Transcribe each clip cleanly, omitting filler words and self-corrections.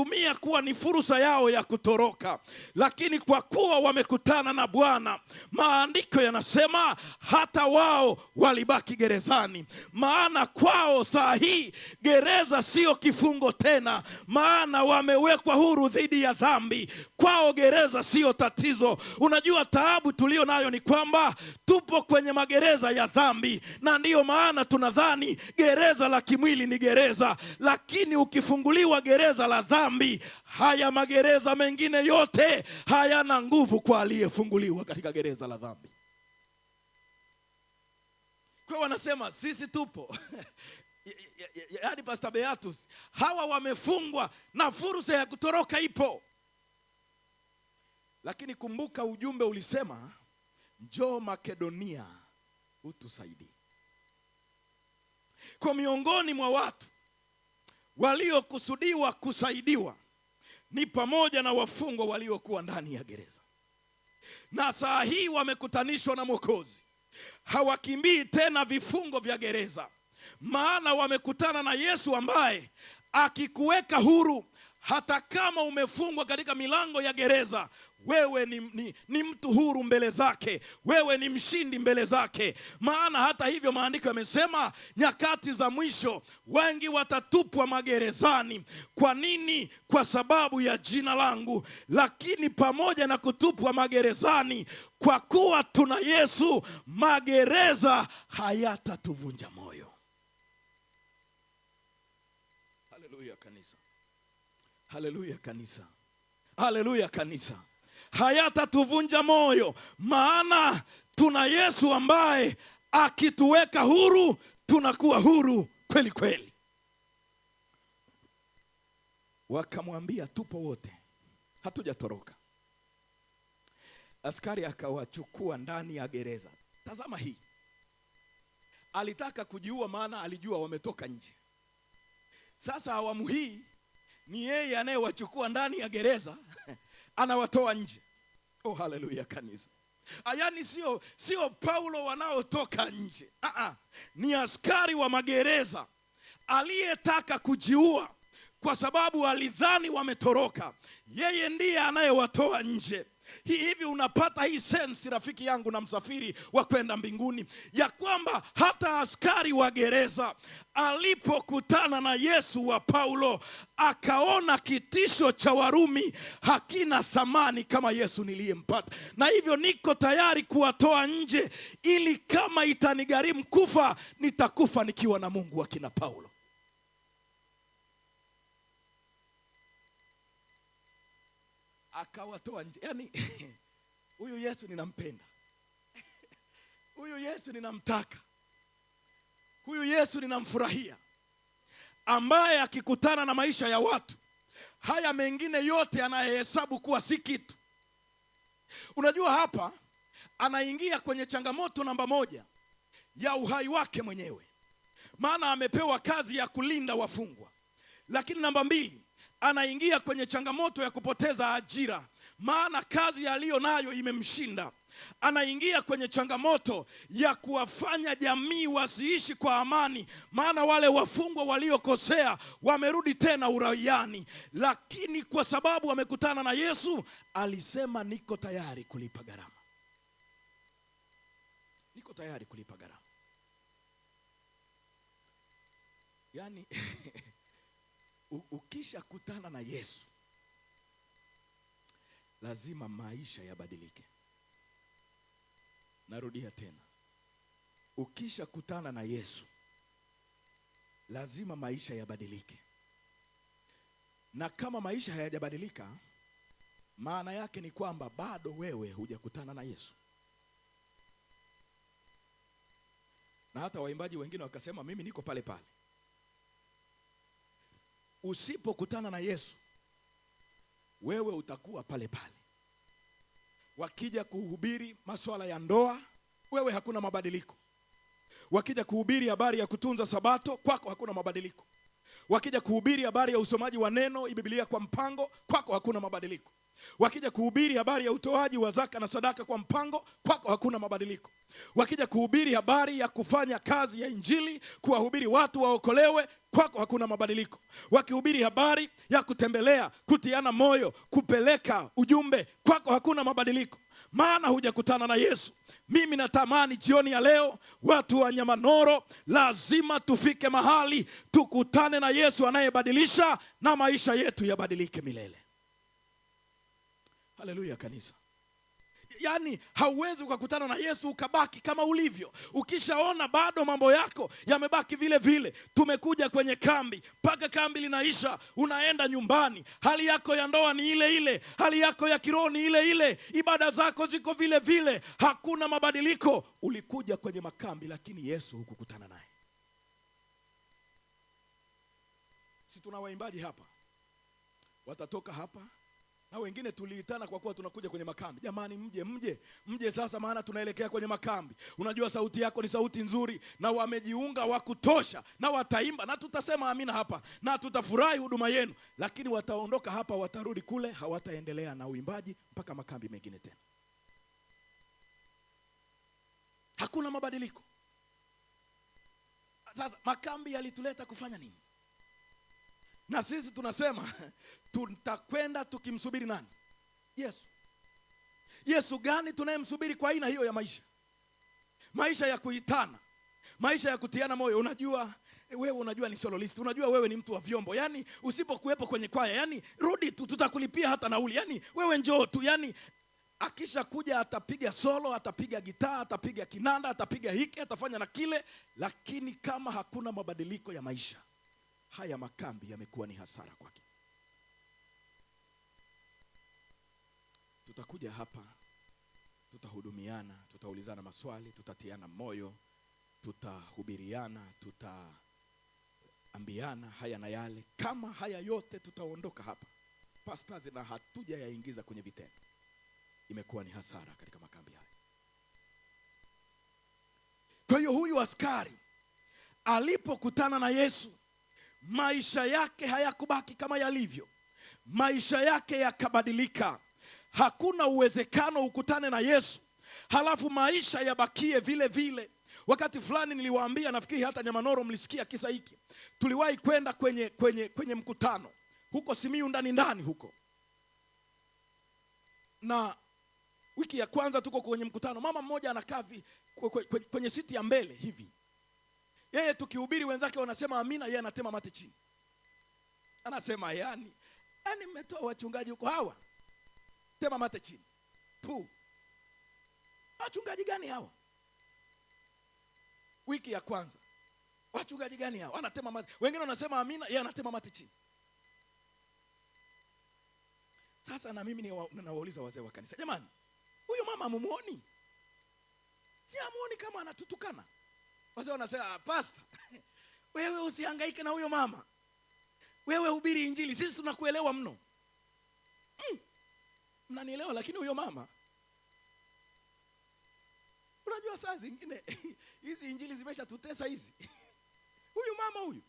Waliitumia kuwa ni fursa yao ya kutoroka, lakini kwa kuwa wamekutana na Bwana, maandiko yanasema hata wao walibaki gerezani. Maana kwao saa hii gereza sio kifungo tena, maana wamewekwa huru dhidi ya dhambi. Kwao gereza sio tatizo. Unajua, taabu tulio nayo ni kwamba tupo kwenye magereza ya dhambi, na ndiyo maana tunadhani gereza la kimwili ni gereza, lakini ukifunguliwa gereza la dhambi, haya magereza mengine yote hayana nguvu kwa aliyefunguliwa katika gereza la dhambi. Kwa wanasema sisi tupo yaani Pastor Beatus, hawa wamefungwa na fursa ya kutoroka ipo. Lakini kumbuka ujumbe ulisema njoo Makedonia utusaidie. Kwa miongoni mwa watu waliokusudiwa kusaidiwa ni pamoja na wafungwa waliokuwa ndani ya gereza, na saa hii wamekutanishwa na Mwokozi. Hawakimbii tena vifungo vya gereza, maana wamekutana na Yesu ambaye akikuweka huru, hata kama umefungwa katika milango ya gereza, wewe ni mtu huru mbele zake, wewe ni mshindi mbele zake. Maana hata hivyo maandiko yamesema nyakati za mwisho wengi watatupwa magerezani. Kwa nini? Kwa sababu ya jina langu. Lakini pamoja na kutupwa magerezani, kwa kuwa tuna Yesu, magereza hayatatuvunja moyo. Haleluya kanisa. Haleluya kanisa. Haleluya kanisa. Hayatatuvunja moyo, maana tuna Yesu ambaye akituweka huru tunakuwa huru kweli kweli. Wakamwambia tupo wote, hatujatoroka. Askari akawachukua ndani ya gereza. Tazama hii. Alitaka kujiua maana alijua wametoka nje. Sasa awamu hii ni yeye anayewachukua ndani ya gereza anawatoa nje. Oh, haleluya kanisa. Yaani sio Paulo wanaotoka nje. Ni askari wa magereza aliyetaka kujiua kwa sababu alidhani wametoroka. Yeye ndiye anayewatoa nje. Hivi unapata hii sense, rafiki yangu na msafiri wa kwenda mbinguni, ya kwamba hata askari wa gereza alipokutana na Yesu wa Paulo akaona kitisho cha Warumi hakina thamani kama Yesu niliyempata, na hivyo niko tayari kuwatoa nje, ili kama itanigharimu kufa, nitakufa nikiwa na Mungu wa kina Paulo. Akawatoa nje. Yaani huyu Yesu ninampenda. Huyu Yesu ninamtaka. Huyu Yesu ninamfurahia. Ambaye akikutana na maisha ya watu, haya mengine yote anayehesabu kuwa si kitu. Unajua hapa anaingia kwenye changamoto namba 1 ya uhai wake mwenyewe. Maana amepewa kazi ya kulinda wafungwa. Lakini namba 2, anaingia kwenye changamoto ya kupoteza ajira, maana kazi aliyo nayo imemshinda. Anaingia kwenye changamoto ya kuwafanya jamii wasiishi kwa amani, maana wale wafungwa waliokosea wamerudi tena uraiani. Lakini kwa sababu wamekutana na Yesu, alisema niko tayari kulipa gharama. Niko tayari kulipa gharama. Yaani ukishakutana na Yesu lazima maisha yabadilike. Narudia tena. Ukishakutana na Yesu lazima maisha yabadilike. Na kama maisha hayajabadilika, maana yake ni kwamba bado wewe hujakutana na Yesu. Na hata waimbaji wengine wakasema mimi niko pale pale. Usipokutana na Yesu, wewe utakuwa pale pale. Wakija kuhubiri masuala ya ndoa, wewe hakuna mabadiliko. Wakija kuhubiri habari ya kutunza sabato, kwako hakuna mabadiliko. Wakija kuhubiri habari ya usomaji wa neno, Biblia kwa mpango, kwako hakuna mabadiliko. Wakija kuhubiri habari ya utoaji wa zaka na sadaka kwa mpango, kwako hakuna mabadiliko. Wakija kuhubiri habari ya kufanya kazi ya Injili, kuwahubiri watu waokolewe, kwako hakuna mabadiliko. Wakihubiri habari ya kutembelea, kutiana moyo, kupeleka ujumbe, kwako hakuna mabadiliko, maana hujakutana na Yesu. Mimi natamani jioni ya leo watu wa Nyamanoro lazima tufike mahali tukutane na Yesu anayebadilisha na maisha yetu yabadilike milele. Haleluya kanisa. Yaani hauwezi ukakutana na Yesu ukabaki kama ulivyo. Ukishaona bado mambo yako yamebaki vile vile. Tumekuja kwenye kambi, mpaka kambi linaisha, unaenda nyumbani, hali yako ya ndoa ni ile ile, hali yako ya kiroho ni ile ile, ibada zako ziko vile vile, hakuna mabadiliko. Ulikuja kwenye makambi lakini Yesu hukukutana naye. Si tuna waimbaji hapa, watatoka hapa na wengine tuliitana kwa kuwa tunakuja kwenye makambi. Jamani, mje mje mje sasa, maana tunaelekea kwenye makambi. Unajua sauti yako ni sauti nzuri, na wamejiunga wa kutosha, na wataimba na tutasema amina hapa na tutafurahi huduma yenu. Lakini wataondoka hapa, watarudi kule, hawataendelea na uimbaji mpaka makambi mengine tena. Hakuna mabadiliko. Sasa makambi yalituleta kufanya nini? Na sisi tunasema tutakwenda tukimsubiri nani? Yesu. Yesu gani tunayemsubiri kwa aina hiyo ya maisha? Maisha ya kuitana, maisha ya kutiana moyo. Unajua wewe, unajua ni soloist, unajua wewe ni mtu wa vyombo. Yaani usipokuwepo kwenye kwaya, yani rudi tu, tutakulipia hata nauli. Yaani wewe njoo tu. Yaani akisha kuja atapiga solo, atapiga gitaa, atapiga kinanda, atapiga hiki, atafanya na kile. Lakini kama hakuna mabadiliko ya maisha, haya makambi yamekuwa ni hasara kwake. Tutakuja hapa, tutahudumiana, tutaulizana maswali, tutatiana moyo, tutahubiriana, tutaambiana haya na yale. Kama haya yote tutaondoka hapa pastors na hatujayaingiza kwenye vitendo, imekuwa ni hasara katika makambi haya. Kwa hiyo huyu askari alipokutana na Yesu, maisha yake hayakubaki kama yalivyo. Maisha yake yakabadilika. Hakuna uwezekano ukutane na Yesu halafu maisha yabakie vile vile. Wakati fulani niliwaambia, nafikiri hata Nyamanoro mlisikia kisa hiki. Tuliwahi kwenda kwenye mkutano huko Simiyu ndani ndani huko. Na wiki ya kwanza tuko kwenye mkutano, mama mmoja anakaa kwenye siti ya mbele hivi. Yeye tukihubiri wenzake wanasema amina, yeye anatema mate chini. Anasema yani mmetoa wachungaji huko hawa. Tema mate chini. Pu. Wachungaji gani hawa? Wiki ya kwanza. Wachungaji gani hawa? Anatema mate. Wengine wanasema amina, yeye anatema mate chini. Sasa na mimi ninawauliza wazee wa kanisa, jamani, huyu mama hamumuoni? Si hamuoni kama anatutukana? Wazee wanasema, pastor, wewe usihangaike na huyo mama. Wewe hubiri Injili, sisi tunakuelewa mno. Mnanielewa, lakini huyo mama, unajua saa zingine hizi Injili zimeshatutesa hizi. Huyu mama huyu.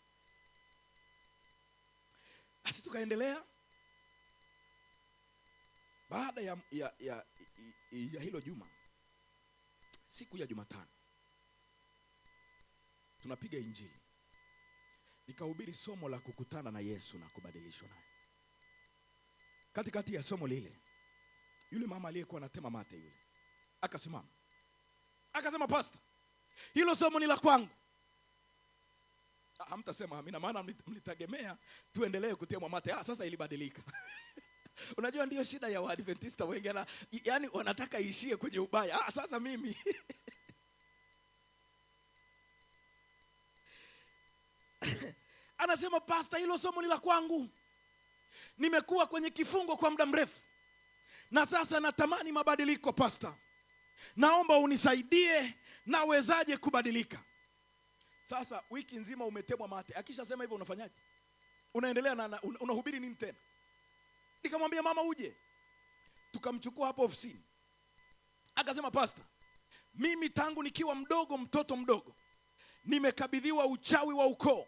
Basi tukaendelea. Baada ya hilo juma, siku ya Jumatano tunapiga Injili. Nikahubiri somo la kukutana na Yesu na kubadilishwa naye. Katikati ya somo lile, yule mama aliyekuwa anatema mate yule akasimama. Akasema, pastor, hilo somo ni la kwangu. Hamtasema amina, maana mlitegemea tuendelee kutemwa mate. Sasa ilibadilika. Unajua ndiyo shida ya Waadventista wengi, yani wanataka ishie kwenye ubaya. Sasa mimi anasema, pastor, hilo somo ni la kwangu. Nimekuwa kwenye kifungo kwa muda mrefu na sasa natamani mabadiliko, pastor. Naomba unisaidie, nawezaje kubadilika? Sasa wiki nzima umetemwa mate. Akishasema hivyo unafanyaje? Unaendelea na unahubiri nini tena? Nikamwambia mama uje. Tukamchukua hapo ofisini. Akasema, pastor, mimi tangu nikiwa mdogo, mtoto mdogo, nimekabidhiwa uchawi wa ukoo.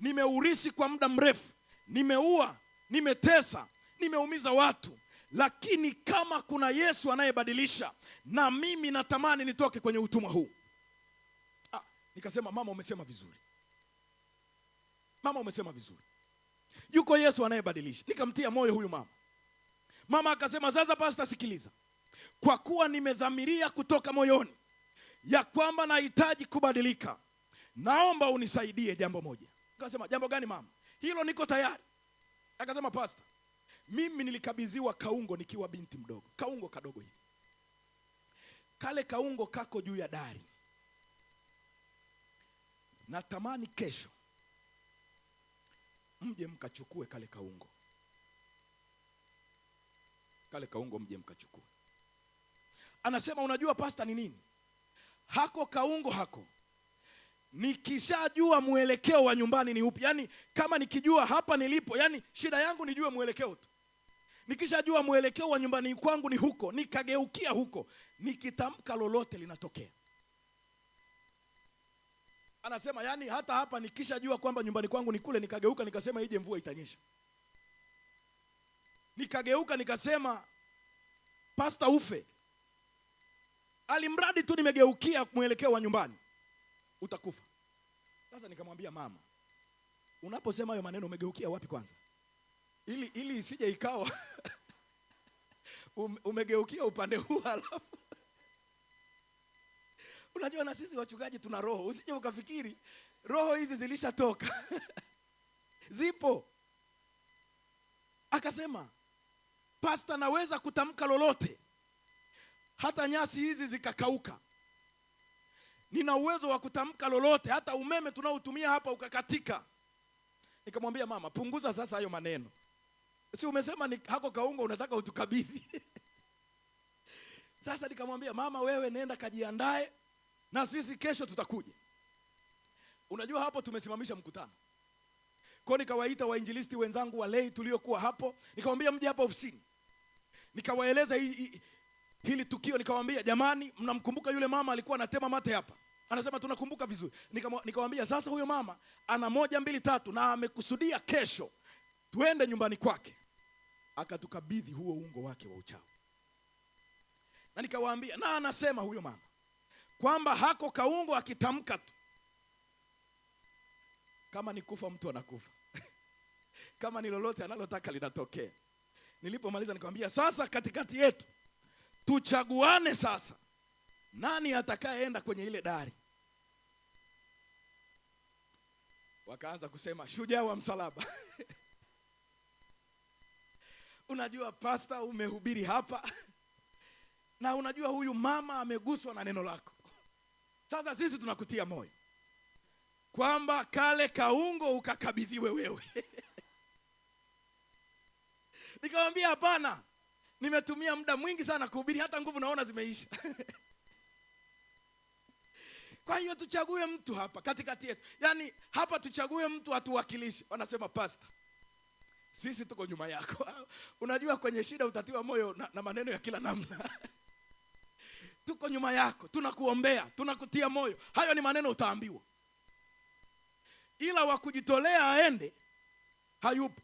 Nimeurisi kwa muda mrefu. Nimeua, nimetesa, nimeumiza watu. Lakini kama kuna Yesu anayebadilisha, na mimi natamani nitoke kwenye utumwa huu. Nikasema mama, umesema vizuri. Mama, umesema vizuri. Yuko Yesu anayebadilisha. Nikamtia moyo huyu mama. Mama akasema, sasa pastor, sikiliza. Kwa kuwa nimedhamiria kutoka moyoni ya kwamba nahitaji kubadilika, naomba unisaidie jambo moja. Akasema, jambo gani mama? Hilo niko tayari. Akasema, pastor, mimi nilikabidhiwa kaungo nikiwa binti mdogo. Kaungo kadogo hivi. Kale kaungo kako juu ya dari. Natamani kesho mje mkachukue kale kaungo. Kale kaungo mje mkachukue. Anasema, unajua pastor ni nini? Hako kaungo hako, nikishajua mwelekeo wa nyumbani ni upi, yani kama nikijua hapa nilipo, yani shida yangu nijue mwelekeo tu. Nikishajua mwelekeo wa nyumbani kwangu ni huko, nikageukia huko, nikitamka lolote linatokea. Anasema yani hata hapa nikishajua kwamba nyumbani kwangu ni kule, nikageuka nikasema ije mvua itanyesha. Nikageuka nikasema pastor ufe. Alimradi tu nimegeukia mwelekeo wa nyumbani, utakufa. Sasa nikamwambia mama, unaposema hayo maneno umegeukia wapi kwanza? Ili isije ikawa umegeukia upande huu halafu. Unajua na sisi wachungaji tuna roho, usije ukafikiri roho hizi zilishatoka. Zipo. Akasema, pastor, naweza kutamka lolote, hata nyasi hizi zikakauka. Nina uwezo wa kutamka lolote, hata umeme tunaotumia hapa ukakatika. Nikamwambia mama, punguza sasa hayo maneno. Si umesema ni hako kaungo unataka utukabidhi. Sasa nikamwambia mama, wewe nenda kajiandae na sisi kesho tutakuja. Unajua hapo tumesimamisha mkutano. Kwa nikawaita wainjilisti wenzangu wa lei tuliokuwa hapo, nikamwambia mje hapa ofisini. Nikawaeleza hili tukio, nikamwambia jamani, mnamkumbuka yule mama alikuwa anatema mate hapa? Anasema tunakumbuka vizuri. Nikamwambia sasa huyo mama ana 1 2 3 na amekusudia kesho tuende nyumbani kwake. Akatukabidhi huo ungo wake wa uchawi. Na nikawaambia, na anasema huyo mama kwamba hako kaungo akitamka tu, kama ni kufa mtu anakufa. Kama ni lolote analotaka linatokea. Nilipomaliza nikamwambia sasa katikati yetu tuchaguane sasa, nani atakayeenda kwenye ile dari? Wakaanza kusema shujaa wa msalaba. Unajua pastor, umehubiri hapa na unajua huyu mama ameguswa na neno lako. Sasa sisi tunakutia moyo kwamba kale kaungo ukakabidhiwe wewe. Nikamwambia hapana, nimetumia muda mwingi sana kuhubiri, hata nguvu naona zimeisha. Kwa hiyo tuchague mtu hapa katikati yetu. Yaani hapa tuchague mtu atuwakilishe. Wanasema pastor, sisi tuko nyuma yako. Unajua kwenye shida utatiwa moyo na maneno ya kila namna. Tuko nyuma yako, tunakuombea, tunakutia moyo. Hayo ni maneno utaambiwa. Ila wa kujitolea aende hayupo.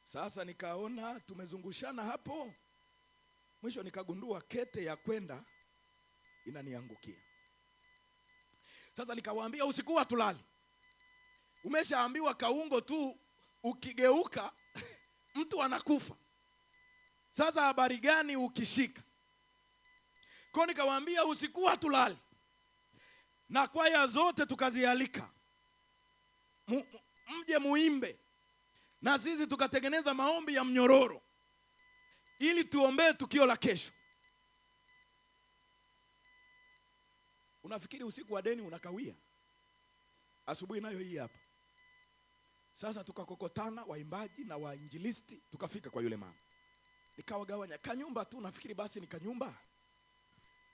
Sasa nikaona tumezungushana hapo. Mwisho nikagundua kete ya kwenda inaniangukia. Sasa nikawaambia usiku hatulali. Umeshaambiwa kaungo tu ukigeuka mtu anakufa. Sasa habari gani ukishika? Kwa nikawaambia usiku hatulali. Na kwaya zote tukazialika. Mje muimbe. Na sisi tukatengeneza maombi ya mnyororo ili tuombee tukio la kesho. Unafikiri usiku wa deni unakawia? Asubuhi nayo hii hapa. Sasa tukakokotana waimbaji na wainjilisti, tukafika kwa yule mama. Nikawagawanya kanyumba tu, nafikiri basi ni kanyumba.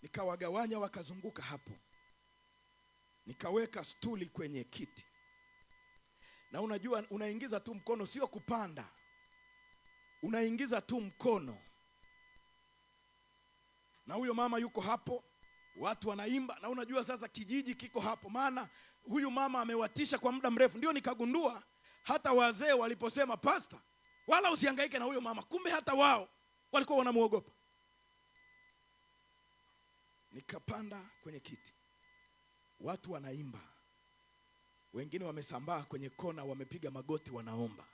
Nikawagawanya wakazunguka hapo. Nikaweka stuli kwenye kiti. Na unajua unaingiza tu mkono, sio kupanda. Unaingiza tu mkono. Na huyo mama yuko hapo, watu wanaimba, na unajua sasa kijiji kiko hapo, maana huyu mama amewatisha kwa muda mrefu. Ndio nikagundua hata wazee waliposema pastor, Wala usihangaike na huyo mama. Kumbe hata wao walikuwa wanamuogopa. Nikapanda kwenye kiti. Watu wanaimba. Wengine wamesambaa kwenye kona, wamepiga magoti wanaomba.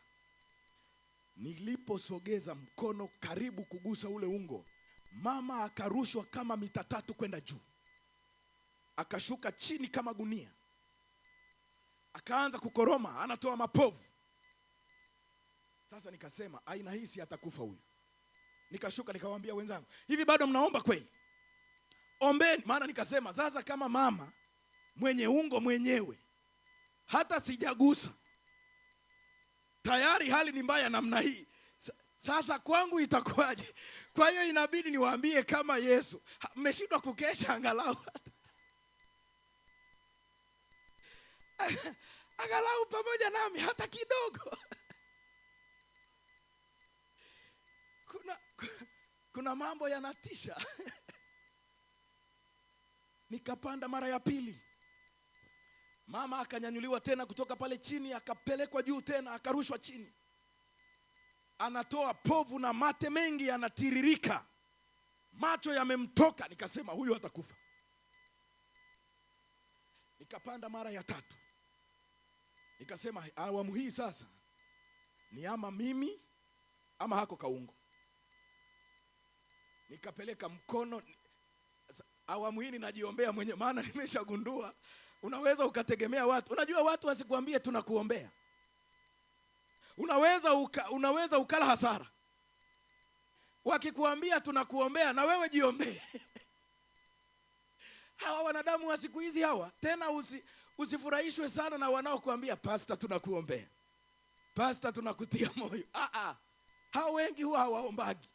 Niliposogeza mkono karibu kugusa ule ungo, mama akarushwa kama mita 3 kwenda juu. Akashuka chini kama gunia. Akaanza kukoroma, anatoa mapovu. Sasa nikasema aina hii si atakufa huyu. Nikashuka nikawaambia wenzangu, hivi bado mnaomba kweli? Ombeni. Maana nikasema sasa kama mama mwenye ungo mwenyewe hata sijagusa, tayari hali ni mbaya namna hii, sasa kwangu itakuwaje? Kwa hiyo inabidi niwaambie kama Yesu, mmeshindwa kukesha angalau hata angalau pamoja nami hata kidogo. Kuna mambo yanatisha. Nikapanda mara ya pili. Mama akanyanyuliwa tena kutoka pale chini, akapelekwa juu tena, akarushwa chini. Anatoa povu na mate mengi yanatiririka. Macho yamemtoka. Nikasema huyu atakufa. Nikapanda mara ya tatu. Nikasema awamu hii sasa ni ama mimi ama hako kaungo. Nikapeleka mkono. Awamu hii ninajiombea mwenyewe, maana nimeshagundua unaweza ukategemea watu. Unajua watu wasikuambie tunakuombea. Unaweza ukala hasara. Wakikuambia tunakuombea, na wewe jiombee. Hawa wanadamu wa siku hizi hawa, tena usifurahishwe sana na wanaokuambia pastor tunakuombea, pastor tunakutia moyo. Hao wengi huwa hawaombagi.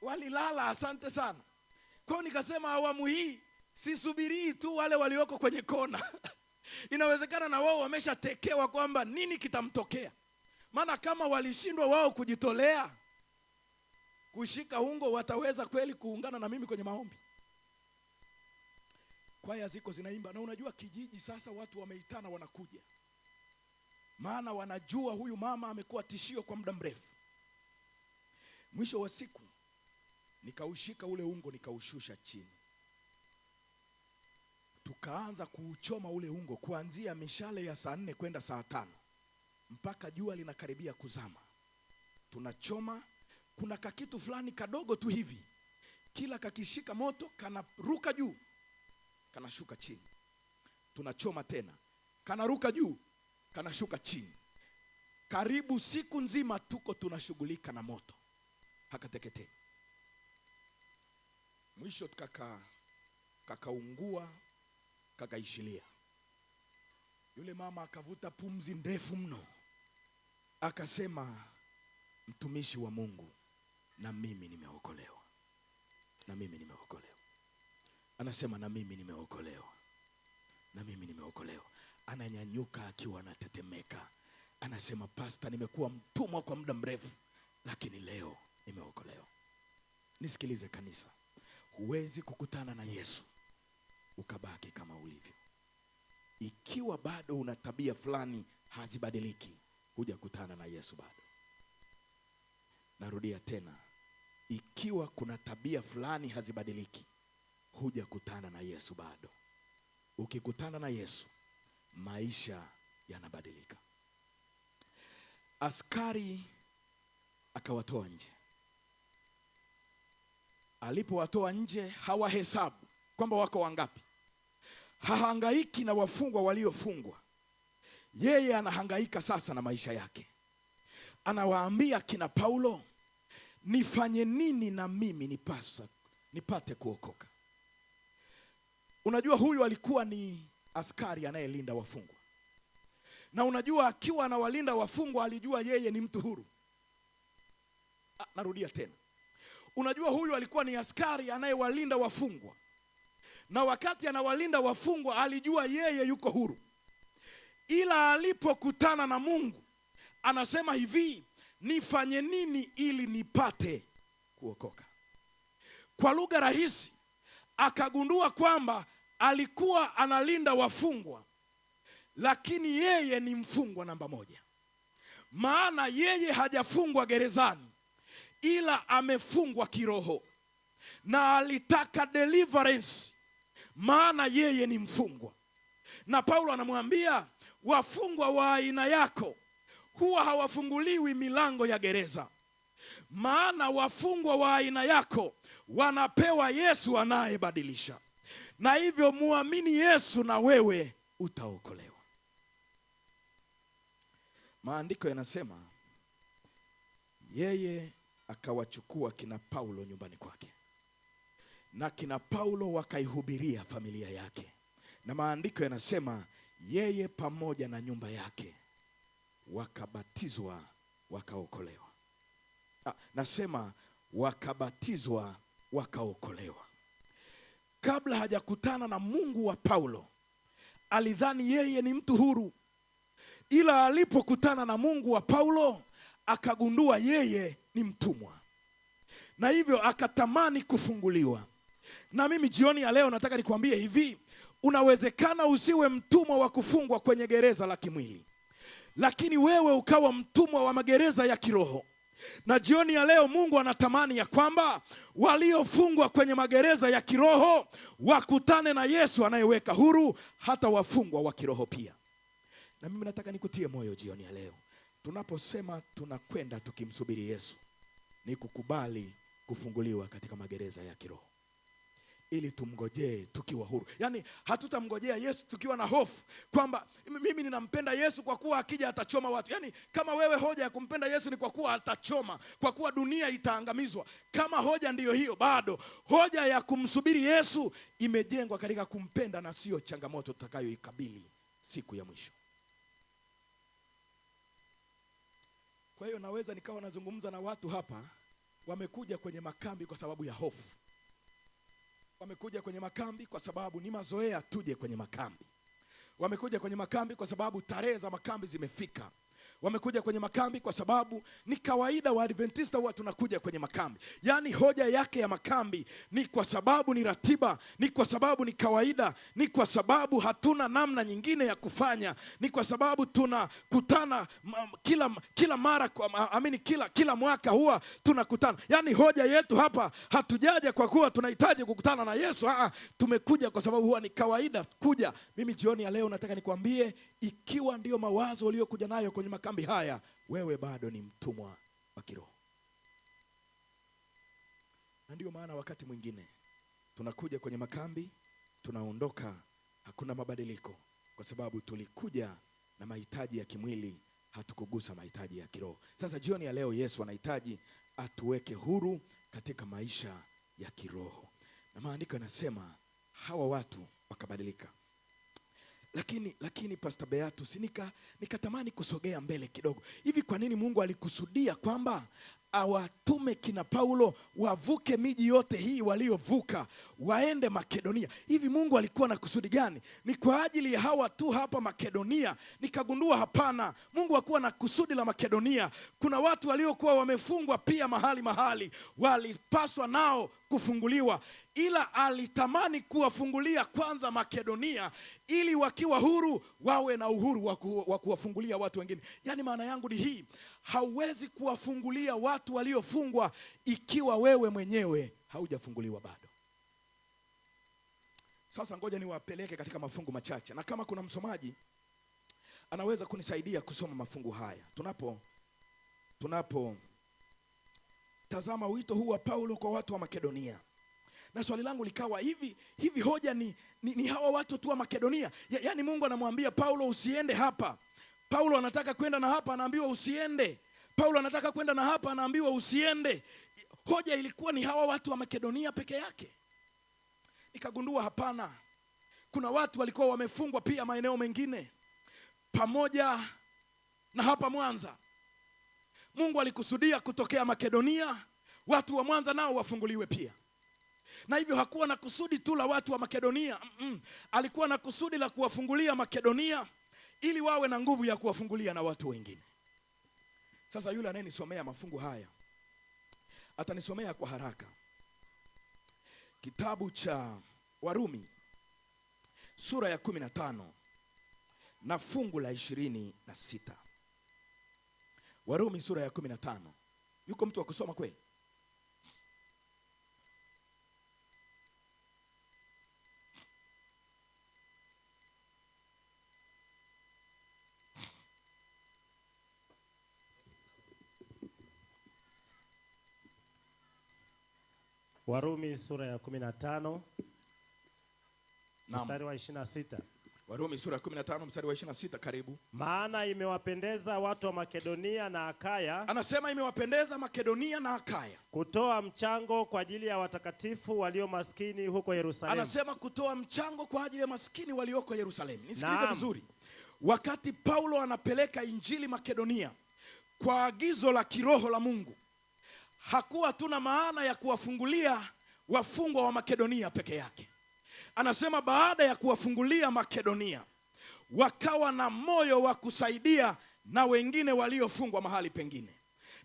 Walilala, asante sana. Kwa nikasema awamu hii sisubirii tu wale walioko kwenye kona. Inawezekana na wao wameshatekewa kwamba nini kitamtokea. Maana kama walishindwa wao kujitolea kushika ungo, wataweza kweli kuungana na mimi kwenye maombi? Kwaya ziko zinaimba, na unajua kijiji sasa watu wameitana wanakuja. Maana wanajua huyu mama amekuwa tishio kwa muda mrefu. Mwisho wa siku nikaushika ule ungo nikaushusha chini. Tukaanza kuuchoma ule ungo kuanzia mishale ya saa 4 kwenda saa 5 mpaka jua linakaribia kuzama. Tunachoma, kuna kakitu fulani kadogo tu hivi, kila kakishika moto kanaruka juu, kanashuka chini. Tunachoma tena, kanaruka juu, kanashuka chini. Karibu siku nzima tuko tunashughulika na moto, hakateketei. Mwisho kakaungua, kakaishilia. Yule mama akavuta pumzi ndefu mno. Akasema, mtumishi wa Mungu, na mimi nimeokolewa. Na mimi nimeokolewa. Anasema na mimi nimeokolewa. Na mimi nimeokolewa. Ananyanyuka akiwa anatetemeka. Anasema, pastor, nimekuwa mtumwa kwa muda mrefu, lakini leo nimeokolewa. Nisikilize kanisa. Huwezi kukutana na Yesu ukabaki kama ulivyo. Ikiwa bado una tabia fulani hazibadiliki, hujakutana na Yesu bado. Narudia tena, ikiwa kuna tabia fulani hazibadiliki, hujakutana na Yesu bado. Ukikutana na Yesu, maisha yanabadilika. Askari akawatoa nje. Alipowatoa nje, hawahesabu kwamba wako wangapi. Hahangaiki na wafungwa waliofungwa. Yeye anahangaika sasa na maisha yake. Anawaambia kina Paulo, nifanye nini na mimi nipate kuokoka? Unajua huyu alikuwa ni askari anayelinda wafungwa. Na unajua akiwa anawalinda wafungwa alijua yeye ni mtu huru. Narudia tena. Unajua huyu alikuwa ni askari anayewalinda wafungwa. Na wakati anawalinda wafungwa alijua yeye yuko huru. Ila alipokutana na Mungu anasema hivi, nifanye nini ili nipate kuokoka? Kwa lugha rahisi, akagundua kwamba alikuwa analinda wafungwa, lakini yeye ni mfungwa namba 1. Maana yeye hajafungwa gerezani, ila amefungwa kiroho, na alitaka deliverance, maana yeye ni mfungwa. Na Paulo anamwambia, wafungwa wa aina yako huwa hawafunguliwi milango ya gereza, maana wafungwa wa aina yako wanapewa Yesu anayebadilisha. Na hivyo muamini Yesu na wewe utaokolewa. Maandiko yanasema yeye akawachukua kina Paulo nyumbani kwake, na kina Paulo wakaihubiria familia yake. Na maandiko yanasema yeye pamoja na nyumba yake wakabatizwa wakaokolewa. Nasema wakabatizwa wakaokolewa. Kabla hajakutana na Mungu wa Paulo, alidhani yeye ni mtu huru. Ila alipokutana na Mungu wa Paulo, akagundua yeye ni mtumwa. Na hivyo akatamani kufunguliwa. Na mimi jioni ya leo nataka nikwambie hivi, unawezekana usiwe mtumwa wa kufungwa kwenye gereza la kimwili, lakini wewe ukawa mtumwa wa magereza ya kiroho. Na jioni ya leo Mungu anatamani ya kwamba waliofungwa kwenye magereza ya kiroho wakutane na Yesu anayeweka huru hata wafungwa wa kiroho pia. Na mimi nataka nikutie moyo jioni ya leo. Tunaposema tunakwenda tukimsubiri Yesu, ni kukubali kufunguliwa katika magereza ya kiroho, ili tumngojee tukiwa huru. Yaani hatutamngojea Yesu tukiwa na hofu kwamba mimi ninampenda Yesu kwa kuwa akija atachoma watu. Yaani kama wewe hoja ya kumpenda Yesu ni kwa kuwa atachoma, kwa kuwa dunia itaangamizwa, kama hoja ndiyo hiyo, bado hoja ya kumsubiri Yesu imejengwa katika kumpenda na sio changamoto tutakayoikabili siku ya mwisho. Kwa hiyo naweza nikawa nazungumza na watu hapa wamekuja kwenye makambi kwa sababu ya hofu. Wamekuja kwenye makambi kwa sababu ni mazoea tuje kwenye makambi. Wamekuja kwenye makambi kwa sababu tarehe za makambi zimefika. Wamekuja kwenye makambi kwa sababu ni kawaida wa Adventista huwa tunakuja kwenye makambi. Yaani hoja yake ya makambi ni kwa sababu ni ratiba, ni kwa sababu ni kawaida, ni kwa sababu hatuna namna nyingine ya kufanya, ni kwa sababu tunakutana kila mara, amini kila mwaka huwa tunakutana. Yaani hoja yetu hapa hatujaja kwa kuwa tunahitaji kukutana na Yesu, tumekuja kwa sababu huwa ni kawaida kuja. Mimi jioni ya leo nataka nikwambie, ikiwa ndiyo mawazo uliyokuja nayo kwenye makambi haya, wewe bado ni mtumwa wa kiroho. Na ndiyo maana wakati mwingine tunakuja kwenye makambi, tunaondoka, hakuna mabadiliko, kwa sababu tulikuja na mahitaji ya kimwili, hatukugusa mahitaji ya kiroho. Sasa jioni ya leo Yesu anahitaji atuweke huru katika maisha ya kiroho. Na maandiko yanasema hawa watu wakabadilika. Lakini Pastor Beatus, nikatamani kusogea mbele kidogo. Hivi kwa nini Mungu alikusudia kwamba awatume kina Paulo wavuke miji yote hii waliovuka waende Makedonia? Hivi Mungu alikuwa na kusudi gani? Ni kwa ajili ya hawa tu hapa Makedonia? Nikagundua hapana, Mungu hakuwa na kusudi la Makedonia. Kuna watu waliokuwa wamefungwa pia mahali, walipaswa nao kufunguliwa, ila alitamani kuwafungulia kwanza Makedonia ili wakiwa huru wawe na uhuru wa kuwafungulia watu wengine. Yaani maana yangu ni hii, hauwezi kuwafungulia watu waliofungwa ikiwa wewe mwenyewe haujafunguliwa bado. Sasa ngoja niwapeleke katika mafungu machache, na kama kuna msomaji anaweza kunisaidia kusoma mafungu haya. Tunapo tazama wito huu wa Paulo kwa watu wa Makedonia. Na swali langu likawa hivi hoja ni hawa watu tu wa Makedonia? Yaani Mungu anamwambia Paulo usiende hapa. Paulo anataka kwenda na hapa, anaambiwa usiende. Paulo anataka kwenda na hapa, anaambiwa usiende. Hoja ilikuwa ni hawa watu wa Makedonia peke yake? Nikagundua hapana. Kuna watu walikuwa wamefungwa pia maeneo mengine pamoja na hapa Mwanza. Mungu alikusudia kutokea Makedonia watu wa Mwanza nao wafunguliwe pia. Na hivyo hakuwa na kusudi tu la watu wa Makedonia. Alikuwa na kusudi la kuwafungulia Makedonia ili wawe na nguvu ya kuwafungulia na watu wengine. Sasa yule anayenisomea mafungu haya atanisomea kwa haraka. Kitabu cha Warumi sura ya 15 na fungu la 26. Warumi sura ya 15. Yuko mtu wa kusoma kweli? Warumi sura ya 15 Naam. mstari wa 26. Warumi sura ya 15 mstari wa 26, karibu. Maana imewapendeza watu wa Makedonia na Akaya Anasema imewapendeza Makedonia na Akaya. kutoa mchango kwa ajili ya watakatifu walio maskini huko Yerusalemu. Anasema kutoa mchango kwa ajili ya maskini walioko Yerusalemu. Nisikilize Naam. vizuri. Wakati Paulo anapeleka injili Makedonia kwa agizo la kiroho la Mungu, hakuwa tu na maana ya kuwafungulia wafungwa wa Makedonia peke yake. Anasema baada ya kuwafungulia Makedonia, wakawa na moyo wa kusaidia na wengine waliofungwa mahali pengine.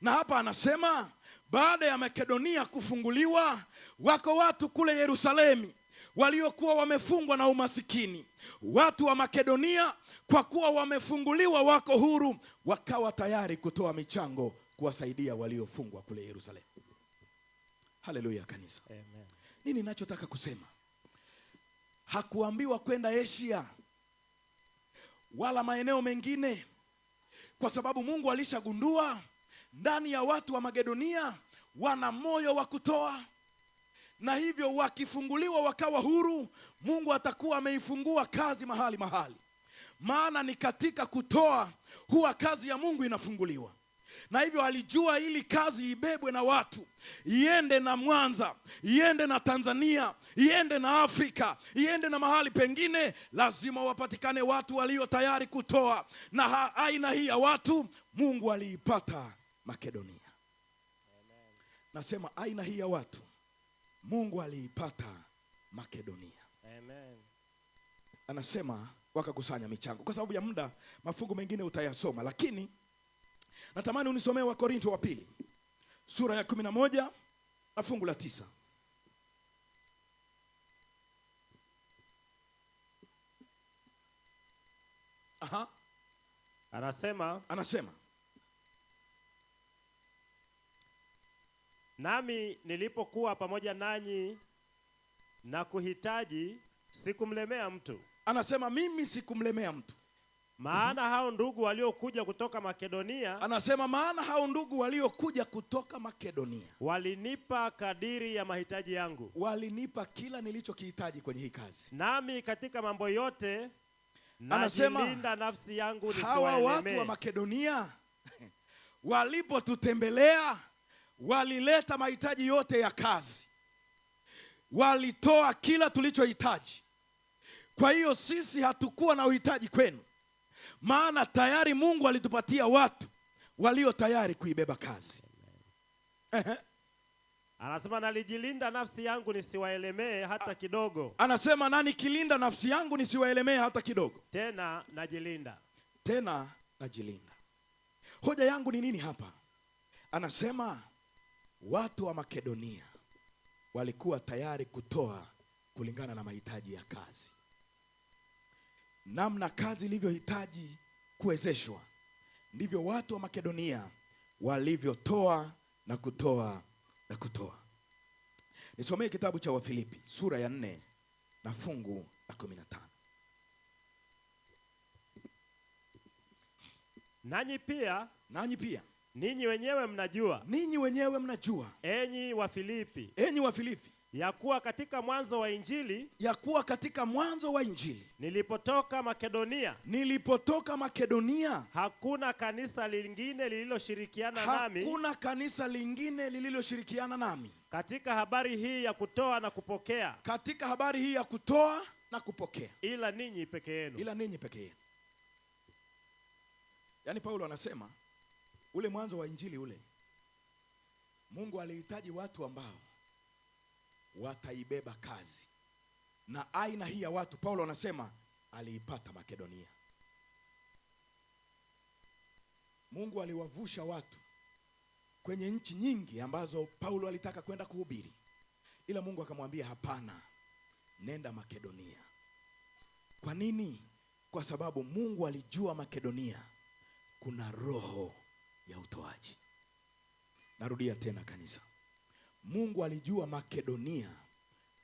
Na hapa anasema baada ya Makedonia kufunguliwa, wako watu kule Yerusalemu waliokuwa wamefungwa na umasikini. Watu wa Makedonia kwa kuwa wamefunguliwa, wako huru, wakawa tayari kutoa michango kuwasaidia waliofungwa kule Yerusalemu. Haleluya kanisa. Amen. Nini ninachotaka kusema? Hakuambiwa kwenda Asia wala maeneo mengine, kwa sababu Mungu alishagundua ndani ya watu wa Makedonia wana moyo wa kutoa, na hivyo wakifunguliwa wakawa huru, Mungu atakuwa ameifungua kazi mahali mahali. Maana ni katika kutoa huwa kazi ya Mungu inafunguliwa. Na hivyo alijua ili kazi ibebwe na watu, iende na Mwanza, iende na Tanzania, iende na Afrika, iende na mahali pengine, lazima wapatikane watu walio tayari kutoa. Na aina hii ya watu Mungu aliipata Makedonia. Nasema aina hii ya watu Mungu aliipata Makedonia. Amen. Anasema wakakusanya michango. Kwa sababu ya muda, mafungu mengine utayasoma, lakini natamani unisomee wa Korinto wa pili sura ya 11 na fungu la 9. Aha. Anasema, nami nilipokuwa pamoja nanyi na kuhitaji, sikumlemea mtu. Anasema mimi sikumlemea mtu. Maana hao ndugu waliokuja kutoka Makedonia, anasema maana hao ndugu waliokuja kutoka Makedonia walinipa kadiri ya mahitaji yangu. Walinipa kila nilichokihitaji kwenye hii kazi. Nami katika mambo yote anasema najilinda nafsi yangu hawa watu wa nisiwaelemee. Makedonia walipotutembelea walileta mahitaji yote ya kazi. Walitoa kila tulichohitaji. Kwa hiyo sisi hatukuwa na uhitaji kwenu, maana tayari Mungu alitupatia watu walio tayari kuibeba kazi. Anasema nalijilinda nafsi yangu nisiwaelemee hata kidogo. Anasema na nikilinda nafsi yangu nisiwaelemee hata kidogo. Tena najilinda. Tena najilinda. Hoja yangu ni nini hapa? Anasema watu wa Makedonia walikuwa tayari kutoa kulingana na mahitaji ya kazi. Namna kazi ilivyohitaji kuwezeshwa, ndivyo watu wa Makedonia walivyotoa na kutoa na kutoa. Nisomee kitabu cha Wafilipi sura ya 4 na fungu la 15. Nanyi pia, nanyi pia, ninyi wenyewe mnajua, ninyi wenyewe mnajua, enyi Wafilipi, enyi Wafilipi, ya kuwa katika mwanzo wa Injili, ya kuwa katika mwanzo wa Injili, nilipotoka Makedonia, nilipotoka Makedonia, hakuna kanisa lingine lililoshirikiana nami, hakuna kanisa lingine lililoshirikiana nami katika habari hii ya kutoa na kupokea, katika habari hii ya kutoa na kupokea, ila ninyi peke yenu, ila ninyi peke yenu. Yaani Paulo anasema ule mwanzo wa Injili ule, Mungu alihitaji watu ambao wataibeba kazi. Na aina hii ya watu Paulo anasema aliipata Makedonia. Mungu aliwavusha watu kwenye nchi nyingi ambazo Paulo alitaka kwenda kuhubiri, ila Mungu akamwambia hapana, nenda Makedonia. Kwa nini? Kwa sababu Mungu alijua Makedonia kuna roho ya utoaji. Narudia tena kanisa, Mungu alijua Makedonia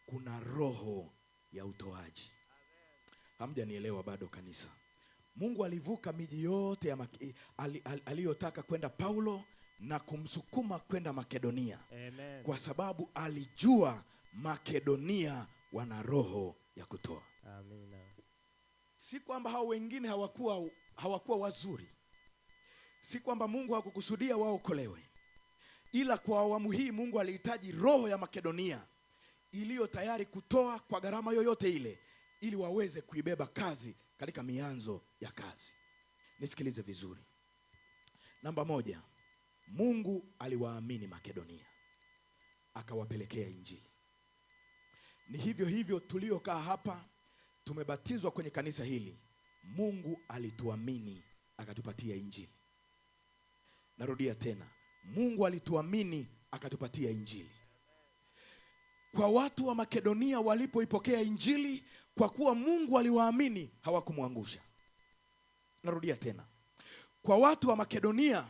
kuna roho ya utoaji. Hamjanielewa bado kanisa. Mungu alivuka miji yote ya aliyotaka kwenda Paulo na kumsukuma kwenda Makedonia. Amen. Kwa sababu alijua Makedonia wana roho ya kutoa. Amina. Si kwamba hao wengine hawakuwa wazuri. Si kwamba Mungu hakukusudia waokolewe. Ila kwa awamu hii Mungu alihitaji roho ya Makedonia iliyo tayari kutoa kwa gharama yoyote ile ili waweze kuibeba kazi katika mianzo ya kazi. Nisikilize vizuri. Namba 1, Mungu aliwaamini Makedonia, akawapelekea Injili. Ni hivyo hivyo tuliokaa hapa, tumebatizwa kwenye kanisa hili, Mungu alituamini akatupatia Injili. Narudia tena, Mungu alituamini akatupatia Injili. Kwa watu wa Makedonia walipoipokea Injili, kwa kuwa Mungu aliwaamini, hawakumwangusha. Narudia tena, kwa watu wa Makedonia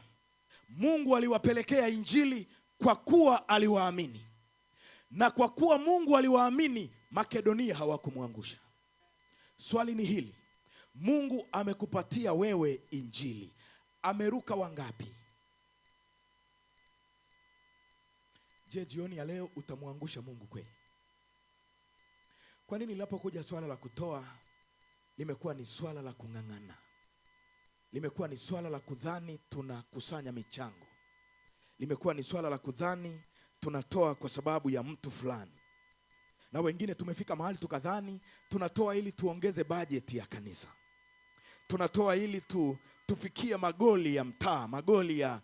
Mungu aliwapelekea Injili kwa kuwa aliwaamini. Na kwa kuwa Mungu aliwaamini, Makedonia hawakumwangusha. Swali ni hili: Mungu amekupatia wewe Injili, ameruka wangapi? Je, jioni ya leo utamwangusha Mungu kweli? Kwa nini linapokuja swala la kutoa limekuwa ni swala la kung'ang'ana? Limekuwa ni swala la kudhani tunakusanya michango. Limekuwa ni swala la kudhani tunatoa kwa sababu ya mtu fulani. Na wengine tumefika mahali tukadhani tunatoa ili tuongeze bajeti ya kanisa. Tunatoa ili tufikie magoli ya mtaa, magoli ya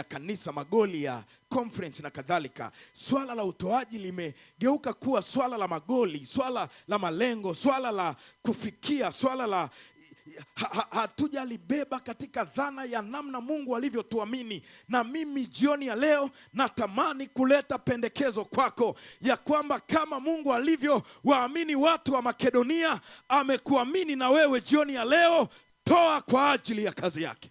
kanisa, magoli ya conference na kadhalika. Swala la utoaji limegeuka kuwa swala la magoli, swala la malengo, swala la kufikia, swala la hatujalibeba katika dhana ya namna Mungu alivyotuamini. Na mimi jioni ya leo natamani kuleta pendekezo kwako ya kwamba kama Mungu alivyowaamini watu wa Makedonia, amekuamini na wewe jioni ya leo. Toa kwa ajili ya kazi yake,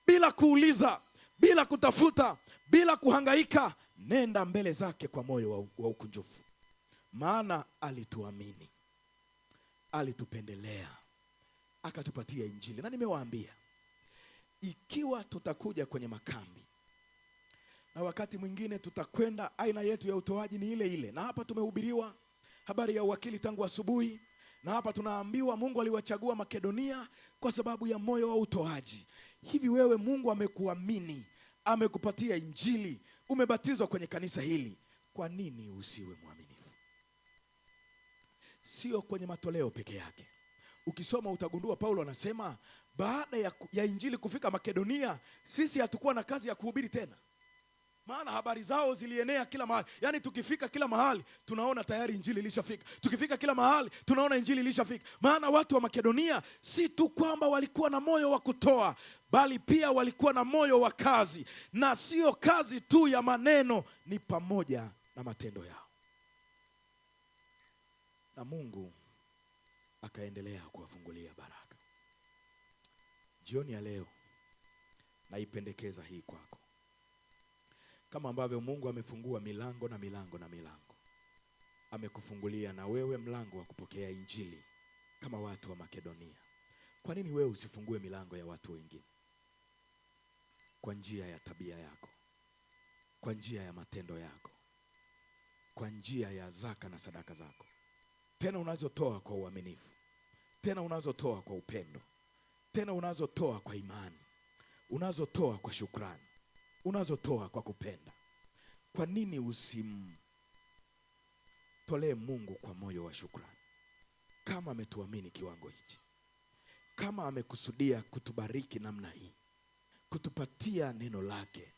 bila kuuliza, bila kutafuta, bila kuhangaika. Nenda mbele zake kwa moyo wa ukunjufu, maana alituamini, alitupendelea, akatupatia Injili. Na nimewaambia, ikiwa tutakuja kwenye makambi na wakati mwingine tutakwenda, aina yetu ya utoaji ni ile ile. Na hapa tumehubiriwa habari ya uwakili tangu asubuhi. Na hapa tunaambiwa Mungu aliwachagua Makedonia kwa sababu ya moyo wa utoaji. Hivi wewe, Mungu amekuamini, amekupatia Injili, umebatizwa kwenye kanisa hili, kwa nini usiwe mwaminifu? Sio kwenye matoleo peke yake. Ukisoma utagundua Paulo anasema baada ya Injili kufika Makedonia, sisi hatukuwa na kazi ya kuhubiri tena. Maana habari zao zilienea kila mahali. Yaani tukifika kila mahali tunaona tayari Injili ilishafika. Tukifika kila mahali tunaona Injili ilishafika. Maana watu wa Makedonia si tu kwamba walikuwa na moyo wa kutoa, bali pia walikuwa na moyo wa kazi. Na sio kazi tu ya maneno, ni pamoja na matendo yao. Na Mungu akaendelea kuwafungulia baraka. Jioni ya leo naipendekeza hii kwako. Kama ambavyo Mungu amefungua milango na milango na milango, amekufungulia na wewe mlango wa kupokea Injili kama watu wa Makedonia. Kwa nini wewe usifungue milango ya watu wengine? Kwa njia ya tabia yako, kwa njia ya matendo yako, kwa njia ya zaka na sadaka zako, tena unazotoa kwa uaminifu, tena unazotoa kwa upendo, tena unazotoa kwa imani, unazotoa kwa shukrani, unazotoa kwa kupenda. Kwa nini usimtolee Mungu kwa moyo wa shukrani? Kama ametuamini kiwango hichi, kama amekusudia kutubariki namna hii, kutupatia neno lake,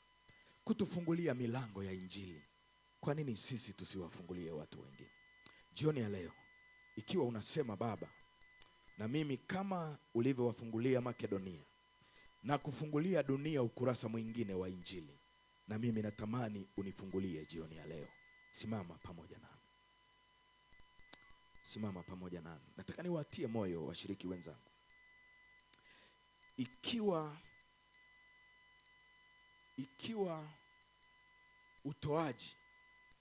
kutufungulia milango ya Injili, kwa nini sisi tusiwafungulie watu wengine? Jioni ya leo, ikiwa unasema Baba, na mimi kama ulivyowafungulia Makedonia na kufungulia dunia ukurasa mwingine wa Injili, na mimi natamani unifungulie jioni ya leo. Simama pamoja nami. Simama pamoja nami. Nataka niwatie moyo washiriki wenzangu. Ikiwa Ikiwa utoaji,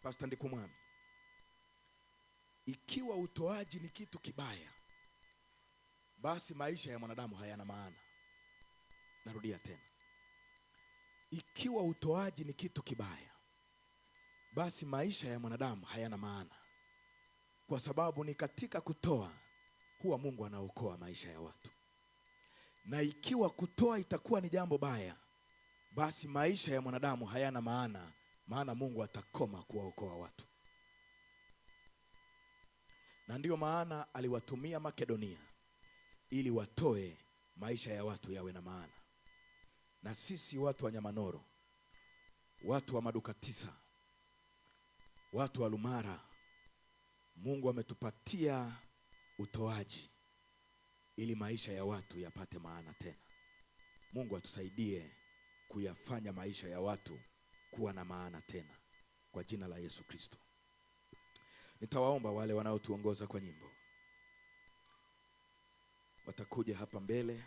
Pastor Ndikumwami, ikiwa utoaji ni kitu kibaya, basi maisha ya mwanadamu hayana maana. Narudia tena, ikiwa utoaji ni kitu kibaya, basi maisha ya mwanadamu hayana maana, kwa sababu ni katika kutoa huwa Mungu anaokoa maisha ya watu. Na ikiwa kutoa itakuwa ni jambo baya, basi maisha ya mwanadamu hayana maana, maana Mungu atakoma kuwaokoa watu. Na ndiyo maana aliwatumia Makedonia ili watoe maisha ya watu yawe na maana. Na sisi watu wa Nyamanoro, watu wa maduka 9, watu wa Lumara, Mungu ametupatia utoaji ili maisha ya watu yapate maana tena. Mungu atusaidie kuyafanya maisha ya watu kuwa na maana tena, kwa jina la Yesu Kristo. Nitawaomba wale wanaotuongoza kwa nyimbo watakuja hapa mbele,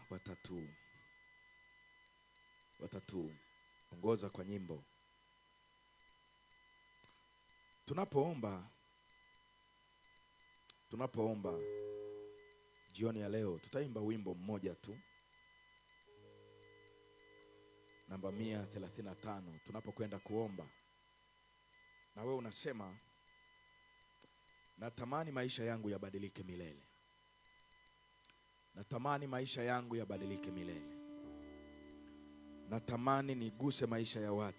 watatuongoza kwa nyimbo. Tunapoomba jioni ya leo, tutaimba wimbo mmoja tu, namba 135. Tunapokwenda kuomba, na wewe unasema, natamani maisha yangu yabadilike milele. Natamani maisha yangu yabadilike milele. Natamani niguse maisha ya watu.